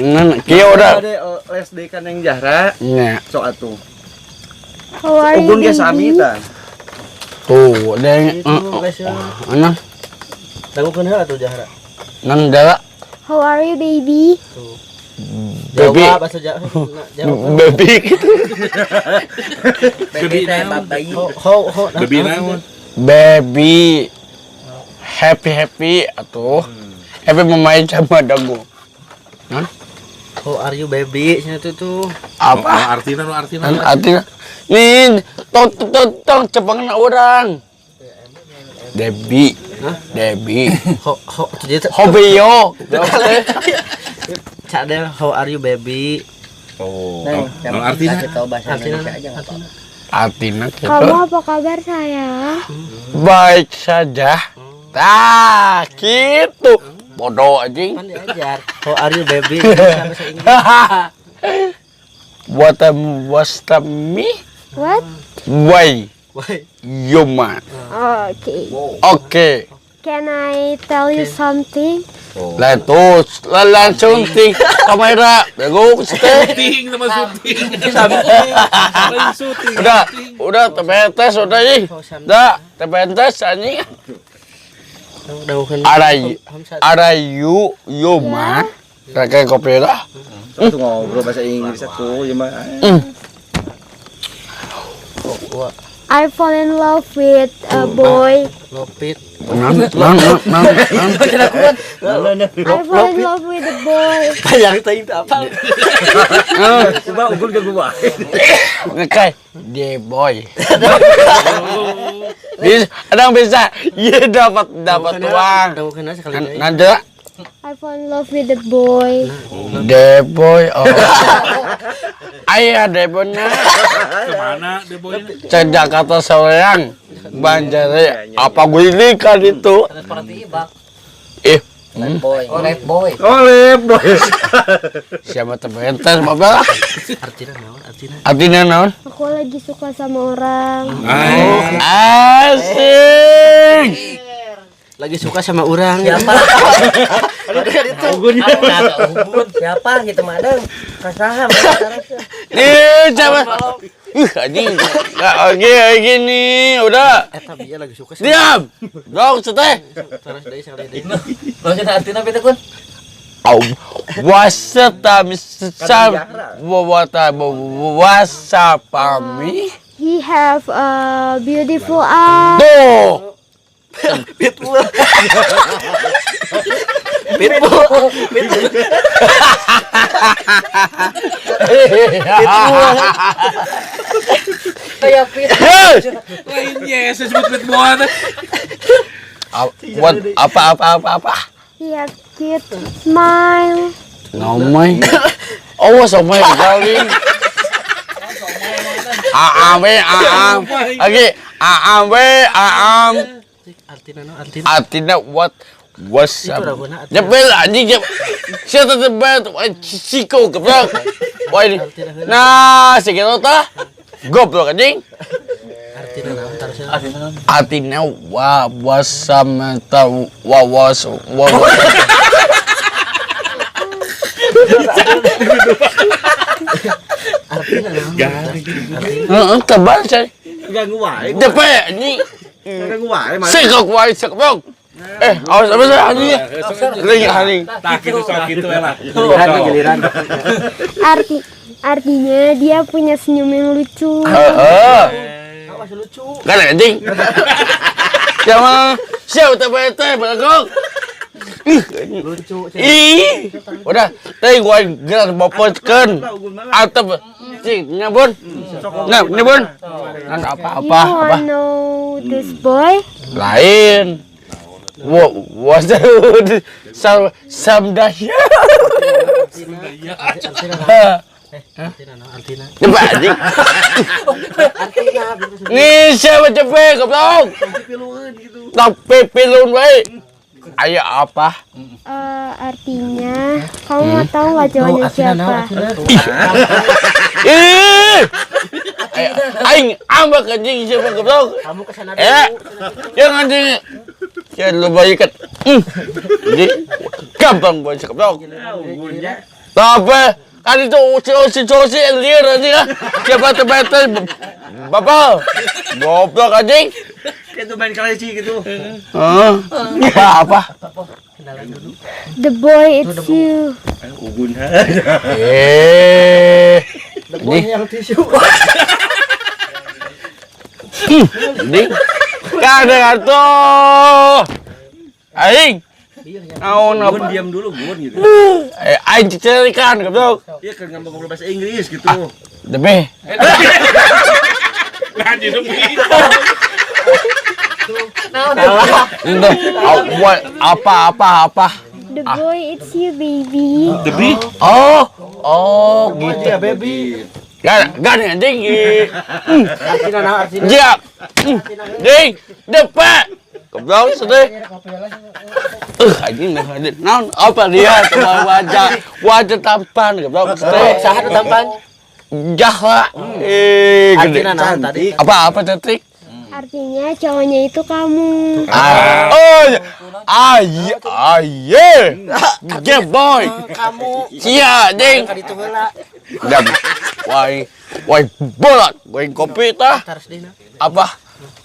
Nan kieu udah. Ada les deui ka Neng Jahra. Nya. Sok atuh. How are you, Ugun ge sami baby? Tah. Tuh, deng. Itu guys ya. Ana Dangukeun heula tuh Jahra. Nan dara How are you, baby? Tuh. Baby. Jawab asa jawab. Jawab. Baby gitu. Baby teh bayi. Ho ho ho. Baby naon? Baby happy happy atuh. Happy memain sama dagu. Nan How are you, baby? Cenah tuh tuh. apa? Oh, artina nu artina. Nan artinya nih tong tong tong cepengna urang. Debbie. Hah? Debbie. Ho ho tuh jadi Hobio. Cadel, how are you, baby? Oh. Neng, Nu artina. kasih tahu bahasa Artina Indonesia aja nggak apa-apa. Artinya gitu. Kamu apa kabar, sayang? Baik saja. Tah, gitu. Bodoh anjing. Kan diajar. How are you, baby? Bisa bahasa Inggris. What was the me? What? Why Woi. you man? Okay. Oke. Can I tell you something? Lah tuh, lah langsung di kamera. Bego teh. Syuting sama syuting. Lain syuting. Udah TPNTS udah ih. Udah TPNTS anjing. Dangukeun. Are are you you man? Kayak kopi lah. Sok atuh ngobrol bahasa Inggris atuh ieu mah. I fall in love with a boy. Lopit. Nan nan nan nan. I fall in love with a boy. Bayang teuing teu apal. Coba unggul ke gua. Kayak the boy. Bisa, ada yang bisa. Iya dapat dapat uang. Dangukeun heula sekali deui. Nada I fall in love with a boy. The boy. Oh. Ayah the boy na. Kemana deh boy? Ke Jakarta Soreang. Banjaraya. Apa gue ini kan itu? Seperti ibak. Eh, Boy. Oh, left boy. Oh, lep boy. Siapa tebentes bapak? Artina naon? Artina. Artinya naon? Aku lagi suka sama orang. Asik. Lagi suka sama orang. Siapa? Ada itu. Nah, Ubud. Siapa gitu mah deng? Kasaha mah. Nih, siapa? Anjing. Nggak, oke, gini, udah. Eta bieu lagi suka sama. Diam. Dong, seteh. Terus deui sekali deui. Lo cenah artina beta kun. Au. Wasata misam wawata wasapami. He have a beautiful eye. Tuh. Pitbull. Pitbull. Pitbull. Kayak pit. Yes. Lain yes, sebut pitbull teh. What apa apa apa apa? He have cute smile. Ngomong. Oh, somai kali. Aam we aam. Oke, aam we aam. Artina naon? Artina. Artinya what what's Itu up? raguna artina. Nyepel anjing nyep. Siapa tebet siko goblok. Wah ini. Nah, si kita tah. Goblok anjing. Artina naon? Tarusna. Artinya wa wasama ta wa was wa wa. Artina naon? Garing. Heeh, tebal sih. Ganggu wae. Cepet anjing. Ganggu wae mah. Sik wae sik goblok. Eh, awas apa sih anjing? Lagi anjing. Tak gitu sok gitu lah. Giliran giliran. Artinya dia punya senyum yang lucu. Heeh. Awas lucu. Kan anjing. Siapa? Siapa tebet teh belakang? Lucu. Ih, udah, teh gua gelar bopotkeun. Atep cing nyabun. Nah, nyabun. Kan apa You apa apa wanna know this boy? lain. Wa was sam samdaya. Artina naon? Artina naon? Artina. Coba anjing. Artina. Nih siapa cepet goblok. Tapi pilun wae. Ayo apa? Artinya kamu mau tahu nggak cowoknya Artina naon? siapa? Artina. Ih. Aing ambek anjing siapa goblok. Kamu kesana Eh, dulu. jangan anjing. Jangan lu bayi ikat. Jadi gampang buat goblok. Unggulnya. Tapi kan itu si liar anjing ah. Siapa teman bapak? Goblok anjing. Kayak tuh main kaleci gitu. Hah? Apa apa? The boy it's you. Ugun. Eh. The boy yang tisu. Anjing. Kadang tuh. Aing. Naon Gun apa? diam dulu Gun gitu. Eh, aing cerikan goblok. Iya kan ngomong ngobrol bahasa Inggris gitu. Demi. Nah, jadi begitu. Itu apa apa apa? The boy it's you baby. Debi. Oh, oh gitu. Ya baby. Gak, gak nih anjing. Artinya naon artinya? Ya. Ding, depan. Goblok sedih. Anjing nah anjing. Naon apa dia sama wajah wajah tampan goblok sedih. Saha nu tampan? Jahla. Eh, gede. Artinya naon tadi? Apa apa cantik? Artinya cowoknya itu kamu. Ah, oh, aye, aye, yeah boy, Kamu iya, ding, ka ditu heula. dan, wai, wai bolot, wai kopi tah, Taros dina. apa,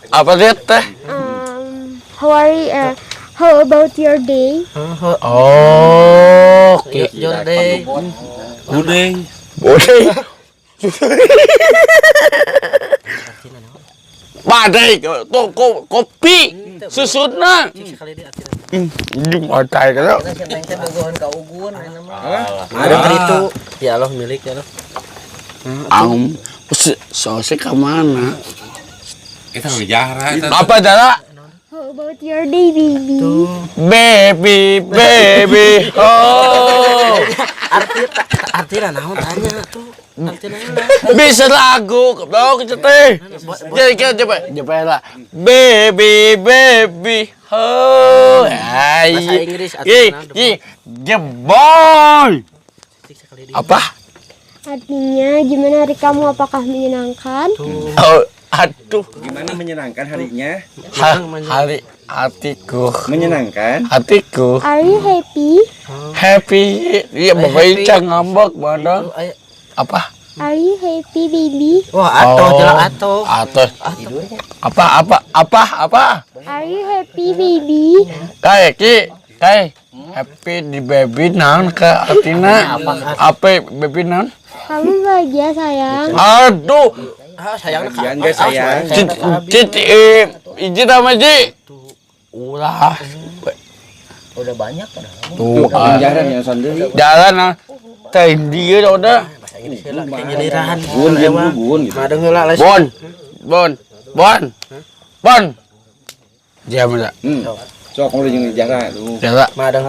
apa dia teh? How are you, how about your day? Oh, oke, Your day. Gudeng. boleh. Badai, tuh kopi, susuna. Sekali di artinya. Ini mau kalau. Si Neng teh bogohan ka Ugun ayeuna mah. Ada itu. Ya Allah milik ya Allah. Sose ke mana? Kita ngejarah. Apa cara? How about your day, baby? Baby, baby, oh. Artinya naon tanya tuh. Artinya naon? Bisa lagu, goblok teh. Jadi kita coba, coba lah. Baby, baby, oh. Bahasa Inggris Ih, artinya ih, jeboy. Apa? Artinya gimana hari kamu, apakah menyenangkan? Oh, aduh. Gimana menyenangkan harinya? Hari hatiku. Menyenangkan. Hatiku. Are you happy? Happy. Iya, Bapak Ica ngambek mana? Apa? Are you happy, baby? Wah, atuh jelas atuh. Atuh. Apa apa apa apa? Are you happy, baby? Kayak ki, kayak happy di baby naon ke artina? Apa baby naon? Kamu bahagia, sayang. Aduh. Ah, sayang Bahagia enggak sayang? Cit, iji sama ji. Ulah. Udah banyak padahal. Tuh, Jalan yang sendiri. jalan ah. Teh dia udah. Giliran. Gun diam dulu Gun gitu. Madeng heula lah. Bon. Bon. Bon. Bon. Diam udah. Sok ngobrol jeung jarah tuh. Jalan. Madeng.